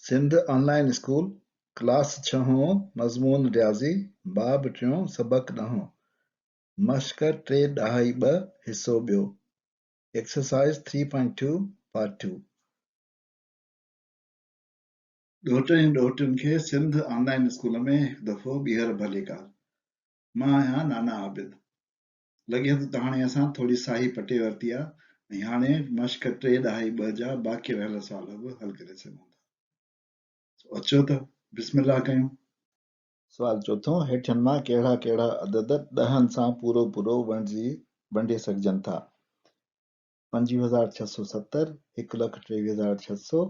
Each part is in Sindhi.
سنڌ آن لائين اسڪول، ڪلاس ڇهون، مضمون رياضي، باب ٽيون، سبق ڏهون، مشق ٽي ڏهائي ٻه، حصو ٻيو، Exercise 3.2 Part 2. ڏوهٽن ۽ ڏوهٽين کي سنڌ آن لائين اسڪول ۾ هڪ دفعو ٻيهر ڀليڪار. مان آهيان نانا عابد. لڳي ٿو ته هاڻي اسان ٿوري ساهي پٽي ورتي آ ۽ هاڻي مشق ٽي ڏهائي ٻه جا باقي رهيل سوال به حل ڪري سگهون ٿا. سو اچو ته بسم الله ڪيون. سوال چوٿون، هيٺين مان ڪهڙا ڪهڙا عدد ڏهن سان پورو پورو ونڊجي ونڊي سگهجن ٿا؟ 25670، 123600،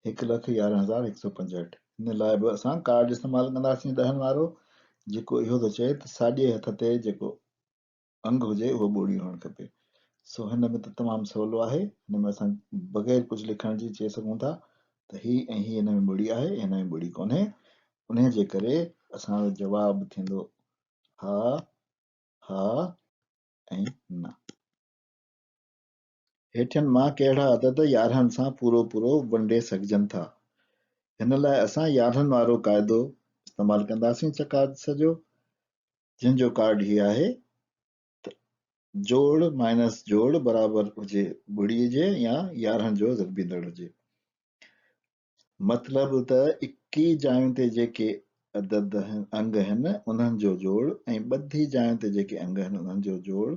111165. هن لاء به اسان ڪارڊ استعمال ڪنداسين ڏهن وارو، جيڪو اهو ٿو چئي ته ساڄي هٿ تي جيڪو انگ هجي اهو ٻوڙي هئڻ کپي. سو هن ۾ ته تمام سولو آهي، هن ۾ اسان بغير ڪجهه لکڻ جي چئي سگهون ٿا ته هي ۽ هي هن ۾ ٻڙي آهي ۽ هن ۾ ٻڙي ڪونهي، انهي جي ڪري اسان جو جواب ٿيندو ها، ها ۽ نه. هيٺين مان ڪهڙا عدد 11 سان پورو پورو ونڊي سگهجن ٿا؟ هن لاء اسان 11 وارو قاعدو استعمال ڪنداسين چڪاس جو، جنهن جو ڪارڊ هي آهي ته جوڙ مائنس جوڙ برابر هجي ٻڙي جي يا 11 جو ضربيندڙ هجي. مطلب ته اڪي جاين تي جيڪي عدد انگ آهن انهن جو جوڙ ۽ ٻڌي جاين تي جيڪي انگ آهن انهن جو جوڙ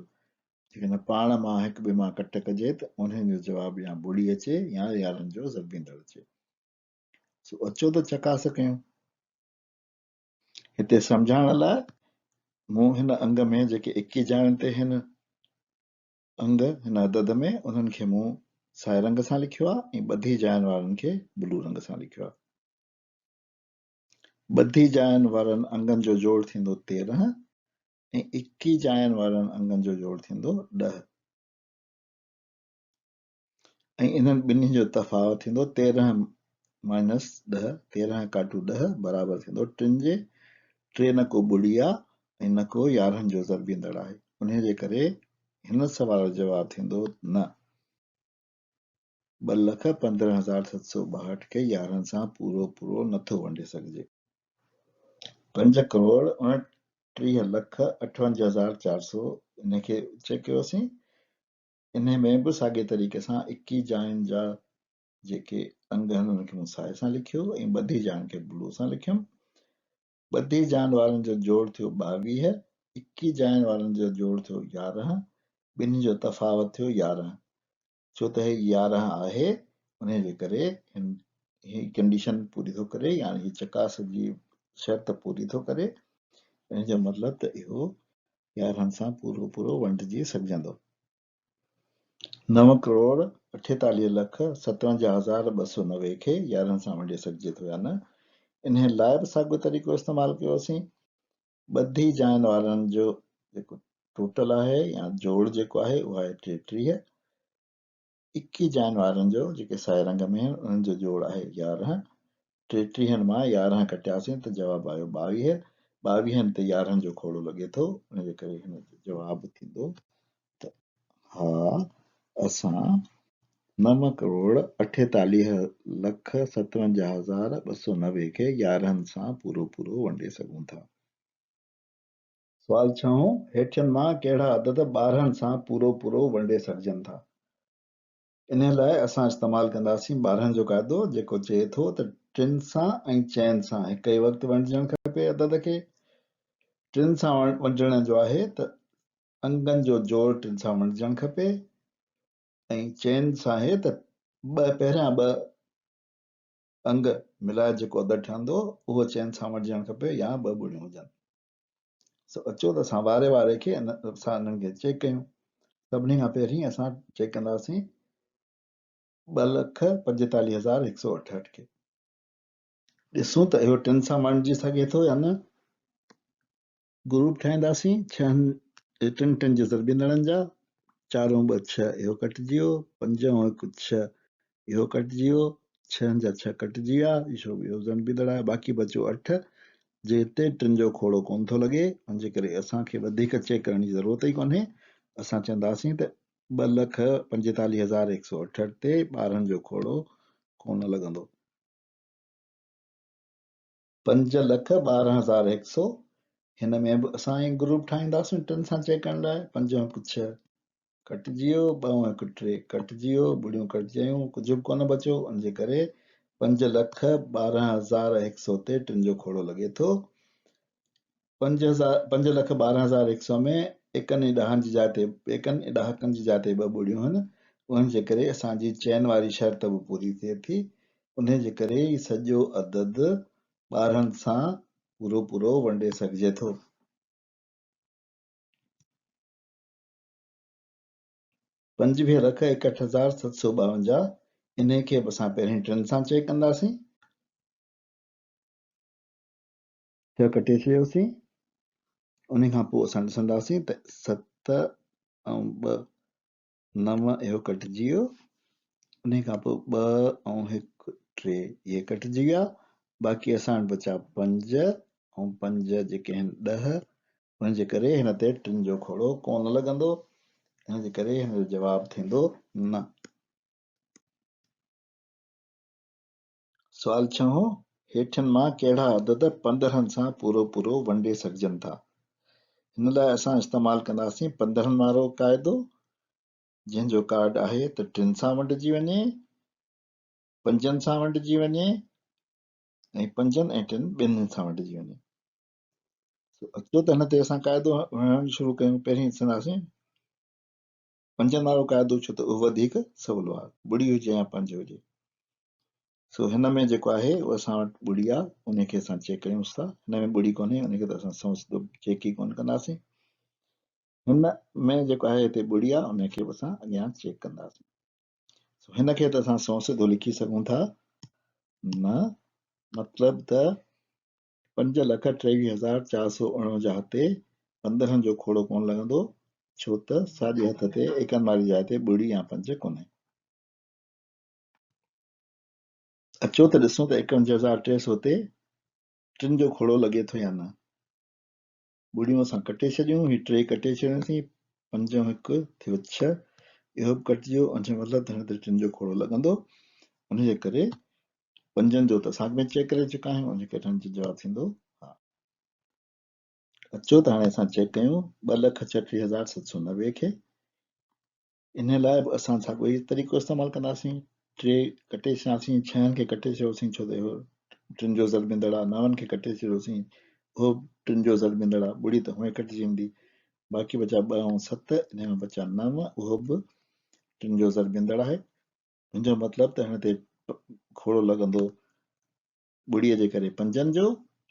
جيڪڏهن پاڻ مان هڪ ٻئي مان ڪٽ ڪجي ته انهن جو جواب يا ٻڙي اچي يا 11 جو ضربيندڙ اچي. سو اچو ته چڪاس ڪيون. هتي سمجهائڻ لاء مون هن انگ ۾ جيڪي اڪي جاين تي هن انگ هن عدد ۾ انهن کي مون سائي رنگ سان لکيو آهي ۽ ٻڌي جاين وارن کي بلو رنگ سان لکيو آهي. ٻڌي جاين وارن انگن جو جوڙ ٿيندو 13 ۽ اڪي جاين وارن انگن جو جوڙ ٿيندو 10 ۽ انهن ٻنهي جو تفاوت ٿيندو 13 مائنس 10، 13 ڪاٽو 10 برابر ٿيندو ٽن جي، ٽي نه ڪو ٻڙي آ ۽ نه ڪو 11 جو ضربيندڙ آهي، انهي جي ڪري هن سوال جو جواب ٿيندو نه. 215762 کي 11 سان پورو پورو نٿو ونڊي سگهجي. پنج ڪروڙ 29 لک 58400 انهي کي چيڪ ڪيوسين، انهي ۾ به ساڳئي طريقي سان اڪي جاين جا جيڪي انگ آهن انهن کي مون سائي سان لکيو ۽ ٻڌي جاين کي بلو سان لکيم. ٻڌي جاين وارن جو جوڙ ٿيو 22، اڪي جاين وارن جو جوڙ ٿيو 11، ٻنهي جو تفاوت ٿيو 11. ڇو ته هي 11 آهي انهي جي ڪري هن هي ڪنڊيشن پوري ٿو ڪري يعني هي چڪاس جي شرط پوري ٿو ڪري، ان جو مطلب ته اهو 11 سان پورو پورو ونڊجي سگهجندو. نو ڪروڙ اٺيتاليهه لک 57290 کي 11 سان ونڊي سگهجي ٿو يا نه، انهي لاء به ساڳيو طريقو استعمال ڪيوسين. ٻڌي جاين وارن جو جيڪو ٽوٽل آهي يا جوڙ جيڪو آهي اهو آهي 33. اڪي جاين وارن جو جيڪي سائي رنگ ۾ آهن انهن جو جوڙ آهي 11. ٽيٽيهن مان 11 ڪٽياسين ته جواب آيو 22. ٻاويهن تي 11 جو کوڙو لڳي ٿو، ان جي ڪري هن جو جواب ٿيندو ته ها اسان نو ڪروڙ اٺيتاليهه لک 57290 کي 11 سان پورو پورو ونڊي سگهون ٿا. سوال ڇهون، هيٺين مان ڪهڙا عدد 12 سان پورو پورو ونڊي سگهجن ٿا؟ انهيء لاء اسان استعمال ڪنداسين 12 جو قاعدو جيڪو چئي ٿو ته ٽن سان ۽ چئن سان هڪ ئي وقت ونڊجڻ کپي عدد کي ٽن سان ونڊڻ جو آهي ته انگن جو جوڙ ٽن سان ونڊجڻ کپي ۽ چئن سان آهي ته ٻه پهريان ٻه انگ ملائي جيڪو عدد ٺهندو اهو چئن سان ونڊجڻ کپي يا ٻه ٻڙيون هجن. سو اچو ته اسان واري واري کي اسان انهن کي چيڪ ڪيون. سڀني کان پهرين اسان چيڪ ڪنداسين 245168 کي. ڏسون ته اهو ٽن سان ونڊجي سگهي ٿو يا نه. گروپ ٺاهينداسين ڇهن ٽن ٽن جي ضربيندڙن جا. چارون ٻه ڇهه اهو ڪٽجي ويو، پنجون هڪ ڇهه اهو ڪٽجي ويو، ڇهن جا ڇهه ڪٽجي ويا، اهو اهو ضربيندڙ آهي، باقي بچيو اٺ، جنهن تي ٽن جو کوڙو ڪونه ٿو لڳي، ان جي ڪري اسان کي وڌيڪ چيڪ ڪرڻ جي ضرورت ئي ڪونهي، اسان چونداسين ته 245168 تي 12 جو کوڙو ڪونه لڳندو. پنج لک ٻارهن هزار هڪ سؤ، هن ۾ به اسان ائين گروپ ٺاهينداسون ٽن سان چيڪ ڪرڻ لاء، پنج هڪ ڇهه ڪٽجي ويو، ٻه هڪ ٽي ڪٽجي ويو، ٻڙيون ڪٽجي ويون، ڪجهه به ڪونه بچيو، ان جي ڪري پنج لک ٻارهن هزار هڪ سؤ تي ٽن جو کوڙو لڳي ٿو. پنج هزار پنج لک ٻارهن هزار هڪ سؤ ۾ ايڪن ۽ ڏهن جي جاء تي ايڪن ۽ ڏهاڪن جي جاء تي ٻه ٻڙيون آهن، انهن جي ڪري اسان جي چئن واري شرط به پوري ٿئي ٿي، انهي جي ڪري هي سڄو عدد 12 سان پورو پورو ونڊي سگهجي ٿو. 25 لک 61,752، انهي کي به اسان پهرين ٽن سان چيڪ ڪنداسين. ڇهه ڪٽي ڇڏيوسين، انهي کان پوء اسان ڏسنداسين ته ست ۽ ٻه نو اهو ڪٽجي ويو، انهي کان پوء ٻه ۽ هڪ ٽي اهي ڪٽجي ويا، باقي اسان وٽ بچا پنج ۽ پنج جيڪي آهن ڏهه، ان جي ڪري هن تي ٽن جو کوڙو ڪونه لڳندو، ان جي ڪري هن جو جواب ٿيندو نه. سوال ڇهون، هيٺين مان ڪهڙا عدد 15 سان پورو پورو ونڊي سگهجن ٿا؟ هن لاء اسان استعمال ڪنداسين 15 وارو قاعدو، جنهن جو ڪارڊ آهي ته ٽن سان ونڊجي وڃي، پنجن سان ونڊجي وڃي ۽ پنجن ۽ ٽن ٻنهين سان ونڊجي وڃي. سو اچو ته هن تي اسان قاعدو هڻڻ شروع ڪيون. پهرين ڏسنداسين پنجن وارو قاعدو، ڇو ته اهو وڌيڪ سولو آهي، ٻڙي هجي يا پنج هجي. سو هن ۾ جيڪو آهي اهو اسان وٽ ٻڙي آهي، ان کي اسان چيڪ ڪيون ٿا. هن ۾ ٻڙي ڪونهي، ان کي ته اسان سنئون سڌو چيڪ ئي ڪونه ڪنداسين. هن ۾ جيڪو آهي هتي ٻڙي آهي، ان کي به اسان اڳيان چيڪ ڪنداسين. سو هن کي ته اسان سنئون سڌو لکي سگهون ٿا نه، مطلب ته 5,23,449 تي 15 جو کوڙو ڪونه لڳندو، ڇو ته ساڄي هٿ تي ايڪن واري جاء تي ٻڙي يا پنج ڪونهي. اچو ته ڏسون ته 51,300 تي ٽن جو کوڙو لڳي ٿو يا نه. ٻڙيون اسان ڪٽي ڇڏيون، هي ٽي ڪٽي ڇڏيونسين، پنج ۽ هڪ ٿيو ڇهه، اهو به ڪٽجي ويو، ان جو مطلب ته هن تي ٽن جو کوڙو لڳندو، ان جي ڪري پنجن جو ته اسان اڳ ۾ چيڪ ڪري چڪا آهيون، ان جي ڪري هن جو جواب ٿيندو ها. اچو ته هاڻي اسان چيڪ ڪيون 2,36,790 کي. انهي لاء به اسان ساڳيو ئي طريقو استعمال ڪنداسين، ٽي ڪٽي ڇڏياسين، ڇهن کي ڪٽي ڇڏيوسين ڇو ته اهو ٽن جو ضرب ايندڙ آهي، نون کي ڪٽي ڇڏيوسين اهو به ٽن جو ضرب ايندڙ آهي، ٻڙي ته هونئن ڪٽجي ويندي، باقي بچا ٻه ۽ ست، انهي مان بچا نو، اهو به ٽن جو ضرب ايندڙ آهي، ان جو مطلب ته هن تي کوڙو لڳندو ٻڙيء جي ڪري پنجن جو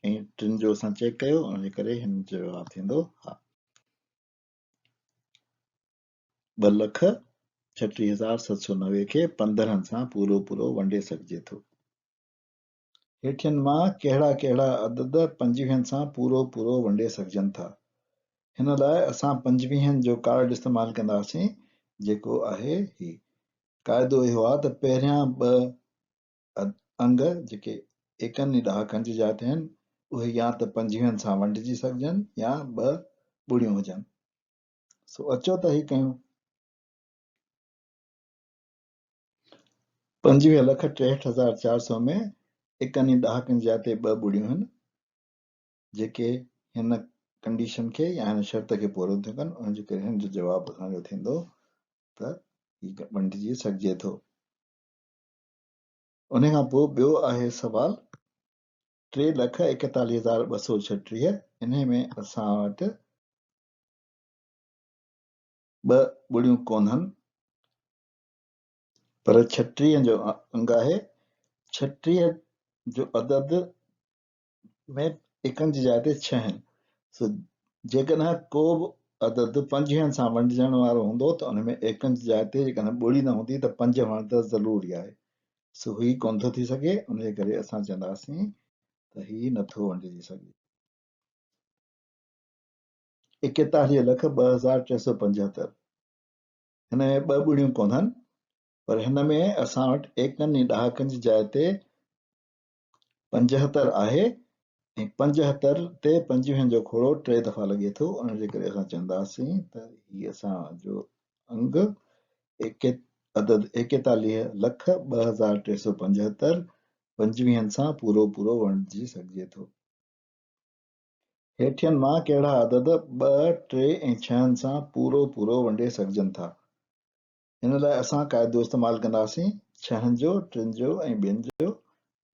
۽ ٽن جو اسان چيڪ ڪيو، ان جي ڪري هن جو جواب ٿيندو ها. 2,36,790 کي 15 سان پورو پورو ونڊي سگهجي ٿو. هيٺين مان ڪهڙا ڪهڙا عدد پنجويهن سان پورو پورو ونڊي سگهجن ٿا؟ هن لاء اسان پنجويهن جو ڪارڊ استعمال ڪنداسين جيڪو آهي هي. قاعدو اهو آهي ته پهريان ٻه انگ جيڪي ايڪن ۽ ڏهاڪن جي جاء تي آهن اهي يا ته پنجويهن سان ونڊجي سگهجن يا ٻه ٻڙيون هجن. سو اچو ته هي ڪيون. 25,63,400 ۾ ايڪن ۽ ڏهاڪن جي جاء تي ٻه ٻڙيون آهن جيڪي هن ڪنڊيشن کي يا هن شرط کي پورو ٿيون ڪن، ان جي ڪري هن جو جواب اسان جو ٿيندو ته هي ونڊجي سگهجي ٿو. ان کان پوء ٻيو آهي سوال 3,41,236، انهي ۾ اسان وٽ ٻه ٻڙيون ڪونهن پر 36 جو انگ آهي، 36 جو عدد ۾ ايڪن جي جاء تي ڇهه آهن، سو جيڪڏهن ڪو به عدد پنجويهن سان ونڊجڻ وارو هوندو ته ان ۾ ايڪن جي جاء تي جيڪڏهن ٻڙي نه هوندي ته پنج هئڻ ته ضروري آهي، سو هي ڪونه ٿو ٿي سگهي، ان جي ڪري اسان چونداسين ته هي نٿو ونڊجي سگهي. 41 لک 2375، هن ۾ ٻه ٻڙيون ڪونهن پر هن ۾ اسان وٽ ايڪن ۽ ڏهاڪن جي جاء تي 75 آهي ۽ 75 تي پنجويهن جو کوڙو ٽي دفعا لڳي ٿو، ان جي ڪري اسان چونداسين ته هي اسان جو انگ عدد 41 لک 2375 پنجويهن سان پورو پورو ونڊجي سگهجي ٿو. هيٺين مان ڪهڙا عدد ٻه، ٽي ۽ ڇهن سان پورو پورو ونڊي سگهجن ٿا؟ هن لاء اسان قاعدو استعمال ڪنداسين ڇهن جو، ٽن جو ۽ ٻن جو،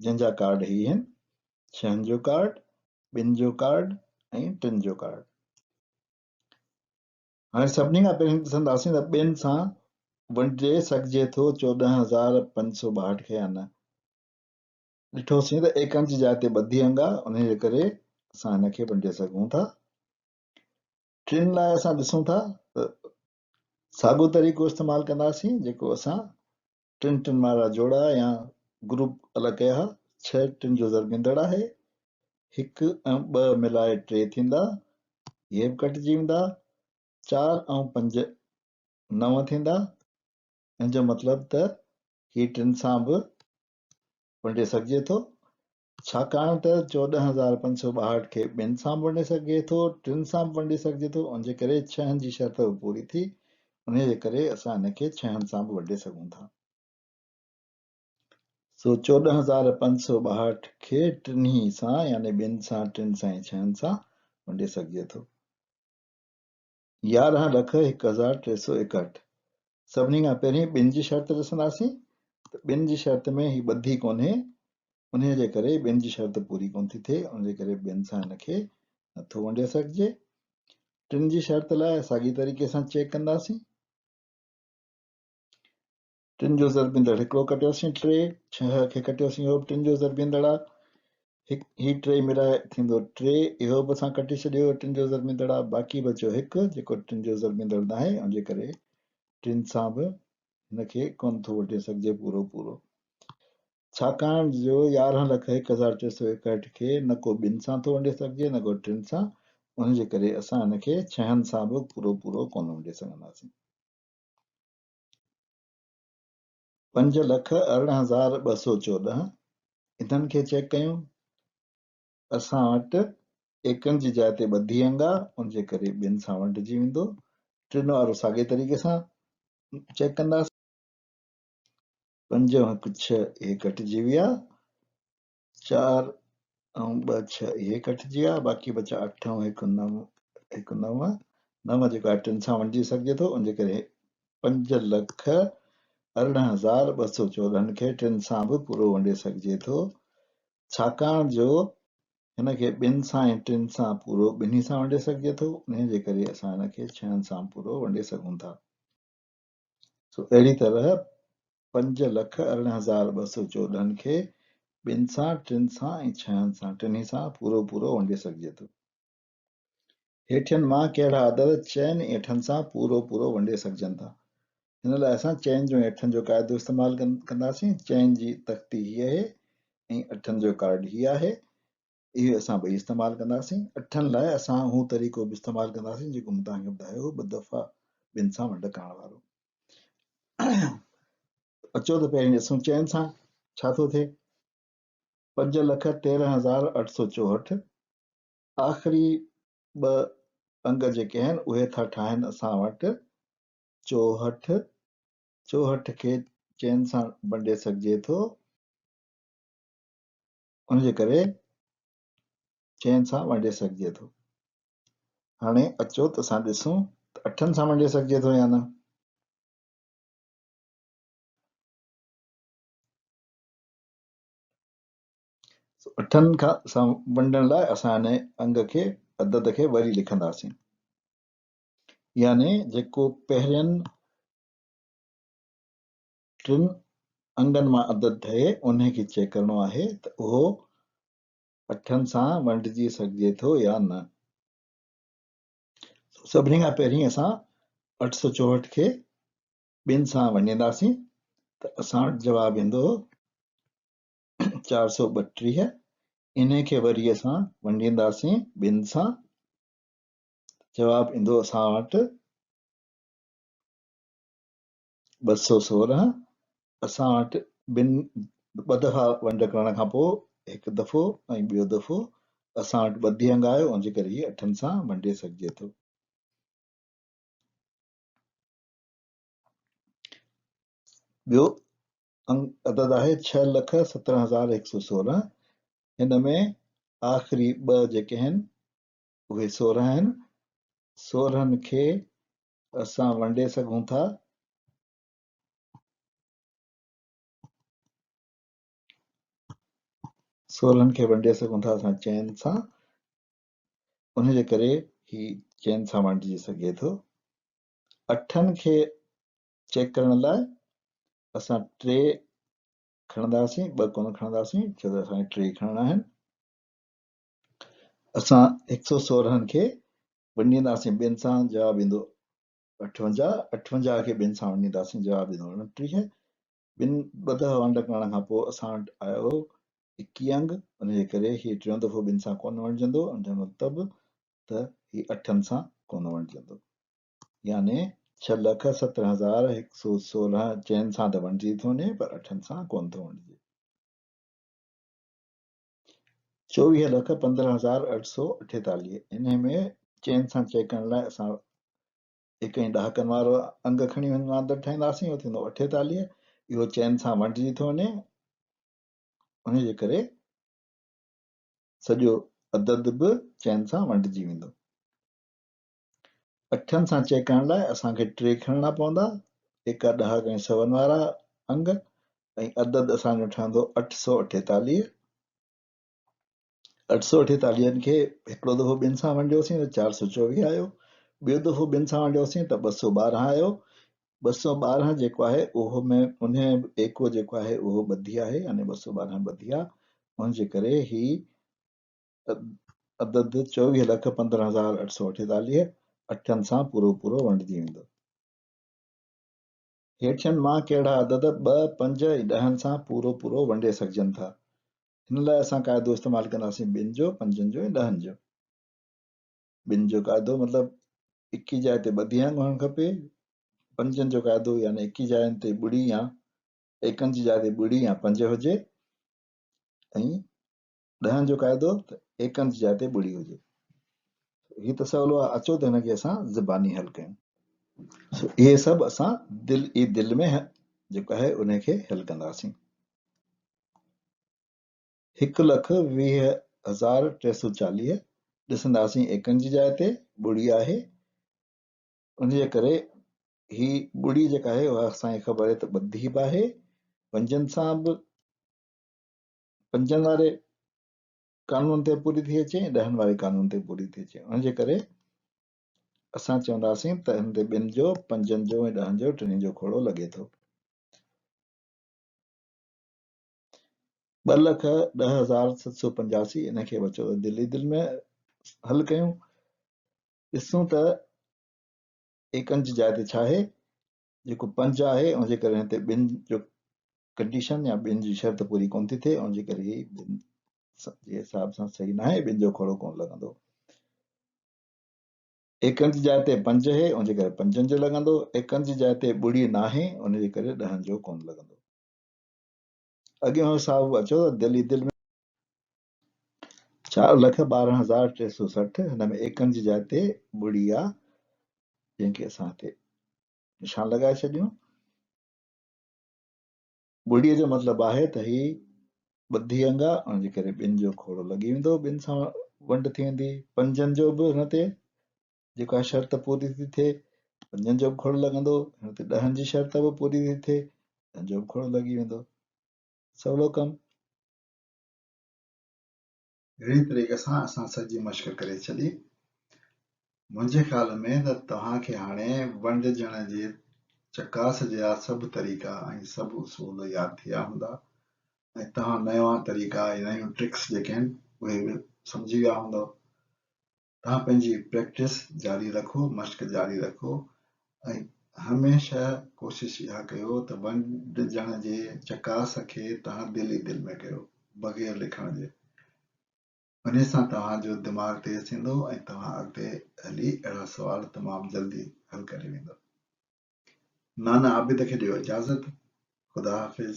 جنهن جا ڪارڊ هي هن، ڇهن جو ڪارڊ، ٻن جو ڪارڊ ۽ ٽن جو ڪارڊ. هاڻي سڀني کان پهرين ڏسنداسين ته ٻن سان ونڊي سگهجي ٿو 14562 کي يا نه. ڏٺوسين ته ايڪن جي جاء تي ٻڌي انگ آ، انهي جي ڪري اسان هن کي ونڊي سگهون ٿا. ٽن لاء اسان ڏسون ٿا ته ساڳيو طريقو استعمال ڪنداسين جيڪو اسان ٽن ٽن وارا جوڙا يا گروپ الڳ ڪيا ها. ڇهه ٽن جو ضربيندڙ آهي. هڪ ۽ ٻه ملائي ٽي ٿيندا. اهي به ڪٽجي ويندا. چار ۽ پنج نو ٿيندا. ان جو مطلب ته هي ٽن سان به ونڊي سگهجي ٿو. ڇاڪاڻ ته 14562 کي ٻن سان به ونڊي سگهجي ٿو، ٽن سان به ونڊي سگهجي ٿو، ان جي ڪري ڇهن جي شرط به پوري ٿي، انهيء جي ڪري اسان ان کي ڇهن سان به ونڊي سگهون ٿا. سو 14562 کي ٽنهي سان يعني ٻن سان، ٽن سان ۽ ڇهن سان ونڊي سگهجي ٿو. 11 لک 1361 سڀني کان پهرين ٻن جي شرط ڏسنداسين ته ٻن جي شرط ۾ هي ٻڌي ڪونهي انهيء جي ڪري ٻن جي شرط پوري ڪونه ٿي ٿئي ان جي ڪري ٻن سان هن کي نٿو ونڊي سگهجي. ٽن جي شرط لاء ساڳي طريقي سان چيڪ ڪنداسين. ٽن جو ضربيندڙ هڪڙو ڪٽيوسين ٽي، ڇهه کي ڪٽيوسين اهو به ٽن جو ضربيندڙ آ. هڪ هي ٽي ملائي ٿيندو ٽي، اهو به اسان ڪٽي ڇڏيو ٽن جو ضربيندڙ آ، باقي بچيو هڪ جيڪو ٽن جو ضربيندڙ ناهي ان جي ڪري ٽن سان به هن کي ڪونه ٿو وڍي سگهجي پورو پورو. ڇاڪاڻ جو 11 لک 1361 کي نه ڪو ٻن سان ٿو ونڊي سگهجي نه ڪو ٽن سان، ان جي ڪري اسان هن کي ڇهن سان به پورو پورو ڪونه ونڊي سگهنداسين. 5 لک 18214 انهن کي چيڪ ڪيون، اسان وٽ ايڪن جي جاء تي ٻڌي انگ آ، ان جي ڪري ٻن سان ونڊجي ويندو. ٽن وارو ساڳئي طريقي سان چيڪ ڪنداسين. پنج ۽ هڪ ڇهه اهي ڪٽجي ويا، چار ۽ ٻه ڇهه اهي ڪٽجي ويا، باقي بچا اٺ ۽ هڪ نو، هڪ نو، نو جيڪو آهي ٽن سان ونڊجي سگهجي ٿو، ان جي ڪري 518214 کي ٽن سان به پورو ونڊي سگهجي ٿو، ڇاڪاڻ جو هن کي ٻن سان ۽ ٽن سان پورو ٻنهي سان ونڊي سگهجي ٿو، انهي جي ڪري اسان هن کي ڇهن سان پورو ونڊي سگهون ٿا. سو اهڙي طرح 518214 کي ٻن سان، ٽن سان ۽ ڇهن سان ٽنهي سان پورو پورو ونڊي سگهجي ٿو. هيٺين مان ڪهڙا عدد چئن ۽ اٺن سان پورو پورو ونڊي سگهجن ٿا؟ هن لاء اسان چئن جو ۽ اٺن جو قاعدو استعمال ڪنداسين. چئن جي تختي هيء اهي ۽ اٺن جو ڪارڊ هيء آهي. اهي اسان ٻئي استعمال ڪنداسين. اٺن لاء اسان اهو طريقو به استعمال ڪنداسين جيڪو مون توهان کي ٻڌايو هو ٻه دفعا ٻن سان ونڊ ڪرڻ وارو. اچو ته پهرين ڏسون چئن سان ڇا ٿو ٿئي. 513864 آخري ٻه انگ جيڪي آهن اهي ٿا ٺاهن اسان وٽ 64، 64 کي چئن سان ونڊي سگهجي ٿو. ان جي ڪري چئن سان ونڊي سگهجي ٿو. هاڻي اچو ته اسان ڏسون ته اٺن سان ونڊي سگهجي ٿو يا نه. اٺن کان سان ونڊڻ لاء اسان ان انگ کي عدد کي وري لکنداسين. يعني جيڪو پهرين ٽن انگن مان عدد ٺهي انهي کي چيڪ ڪرڻو آهي ته اهو اٺن سان ونڊجي سگهجي ٿو يا نه. سڀني کان پهرين اسان 864 کي ٻن سان ونڊينداسين ته اسان وٽ جواب ايندو 432. انهي کي وري اسان ونڊينداسين ٻن سان جواب ايندو اسان وٽ 216. اسان وٽ ٻن ٻه دفعا ونڊ ڪرڻ کان پوء هڪ دفعو ۽ ٻيو دفعو اسان وٽ ٻڌي انگ آيو ان جي ڪري هي اٺن سان ونڊي سگهجي ٿو. ٻيو عدد آهي ڇهه لک 17116. هن ۾ آخري ٻه جيڪي آهن اهي 16 آهن. 16 کي اسان ونڊي سگهون ٿا. 16 کي ونڊي سگهون ٿا اسان چئن سان، ان جي ڪري هي چئن سان ونڊجي سگهي ٿو. اٺن کي چيڪ ڪرڻ لاء اسان ٽي کڻنداسين، ٻه ڪونه کڻنداسين، ڇو ته اسان کي ٽي کڻڻا آهن. اسان 116 کي ونڊينداسين ٻن سان، جواب ايندو 58. 58 کي ٻن سان ونڊينداسين، جواب ايندو 29. ٻن ٻه دفعا ونڊ ڪرڻ کان پوء اسان وٽ آيو 21 انگ، ان جي ڪري هي ٽيون دفعو ٻن سان ڪونه ونڊجندو، ان جو مطلب ته هي اٺن سان ڪونه ونڊجندو. يعني ڇهه لک 17116 چئن سان ته ونڊجي ٿو وڃي پر اٺن سان ڪونه ٿو ونڊجي. 24,15,848 انهي ۾ چئن سان چيڪ ڪرڻ لاء اسان هڪ ۽ ڏهاڪن وارو انگ کڻي هن مان عدد ٺاهينداسين، اهو ٿيندو 48. اهو چئن سان ونڊجي ٿو وڃي، انهي جي ڪري سڄو عدد به چئن سان ونڊجي ويندو. اٺن سان چيڪ ڪرڻ لاء اسان کي ٽي کڻڻا پوندا، ايڪا، ڏهاڪ ۽ سون وارا انگ، ۽ عدد اسان جو ٺهندو 848. 848 کي هڪڙو دفعو ٻن سان ونڊيوسين ته 424 آيو، ٻيو دفعو ٻن سان ونڊيوسين ته 212 آيو. 212 جيڪو آهي اهو ۾ انهي ايڪو جيڪو آهي اهو ٻڌي آهي، يعني 212 ٻڌي آهي، ان جي ڪري هي عدد 24,15,848 اٺن سان پورو پورو ونڊجي ويندو. هيٺين مان ڪهڙا عدد ٻه، پنج ۽ ڏهن سان پورو پورو ونڊي سگهجن ٿا؟ هن لاء اسان قاعدو استعمال ڪنداسين ٻن جو، پنجن جو ۽ ڏهن جو. ٻن جو قاعدو مطلب اڪي جاء تي ٻڌي انگ هئڻ کپي. پنجن جو قاعدو يعني اڪي جاين تي ٻڙي يا ايڪن جي جاء تي ٻڙي يا پنج هجي ۽ ڏهن جو قاعدو ته ايڪن جي جاء تي ٻڙي هجي. هي ته سولو آهي، اچو ته هن کي اسان زباني حل ڪيون. سو اهي سڀ اسان دل ئي دل ۾ جيڪو آهي ان کي حل ڪنداسين. 1,20,340 ڏسنداسين ايڪن جي جاء تي ٻڙي آهي، ان جي ڪري هي ٻڙي جيڪا آهي اها اسان کي خبر آهي ته ٻڌي به آهي، پنجن سان به پنجن واري قانون تي پوري ٿي اچي ۽ ڏهن واري قانون تي پوري ٿي اچي. ان جي ڪري اسان چونداسين ته هن تي ٻن جو، پنجن جو ۽ ڏهن جو ٽنهي جو کوڙو لڳي ٿو. 2,10,785 ان کي بچو ته دل ئي دل ۾ حل ڪيون. ڏسون ته ايڪن جي جاء تي ڇا آهي؟ جيڪو پنج آهي ان جي ڪري هن تي ٻن جو ڪنڊيشن يا ٻن جي شرط پوري ڪونه ٿي ٿئي، ان جي ڪري هي ٻن جي حساب سان صحيح ناهي، ٻن جو کوڙو ڪونه لڳندو. ايڪن جي جاء تي پنج آهي ان جي ڪري پنجن جو لڳندو، ايڪن جي جاء تي ٻڙي ناهي ان جي ڪري ڏهن جو ڪونه لڳندو. اڳيون حساب اچو ته دل ئي دل ۾ 4,12,360 هن ۾ ايڪن جي جاء تي ٻڙي آ جنهن کي اسان هتي نشان لڳائي ڇڏيون. ٻڙيء جو مطلب آهي ته هي ٻڌي انگ آ، ان جي ڪري ٻن جو کوڙو لڳي ويندو، ٻن سان ونڊ ٿي ويندي. پنجن جو به هن تي جيڪا شرط پوري ٿي ٿئي، پنجن جو به کوڙو لڳندو. هن تي ڏهن جي شرط به پوري ٿي ٿئي، ڏهن جو به کوڙو لڳي ويندو. سولو ڪم. اهڙي طريقي سان اسان سڄي مشق ڪري ڇڏي. منهنجي خيال ۾ ته توهان کي هاڻي ونڊجڻ جي چڪاس جا سڀ طريقا ۽ سڀ اصول ياد ٿي ويا هوندا ۽ توهان نوان طريقا ۽ نيون ٽرڪس جيڪي آهن اهي به سمجهي ويا هوندؤ. توهان پنهنجي پريڪٽس جاري رکو، مشق جاري رکو ۽ هميشه ڪوشش اها ڪيو ته ونڊجڻ جي چڪاس کي توهان دل ئي دل ۾ ڪيو بغير لکڻ جي. انهي سان توهان جو دماغ تيز ٿيندو ۽ توهان اڳتي هلي اهڙا سوال تمام جلدي حل ڪري ويندؤ. نانا عابد کي ڏيو اجازت. خدا حافظ.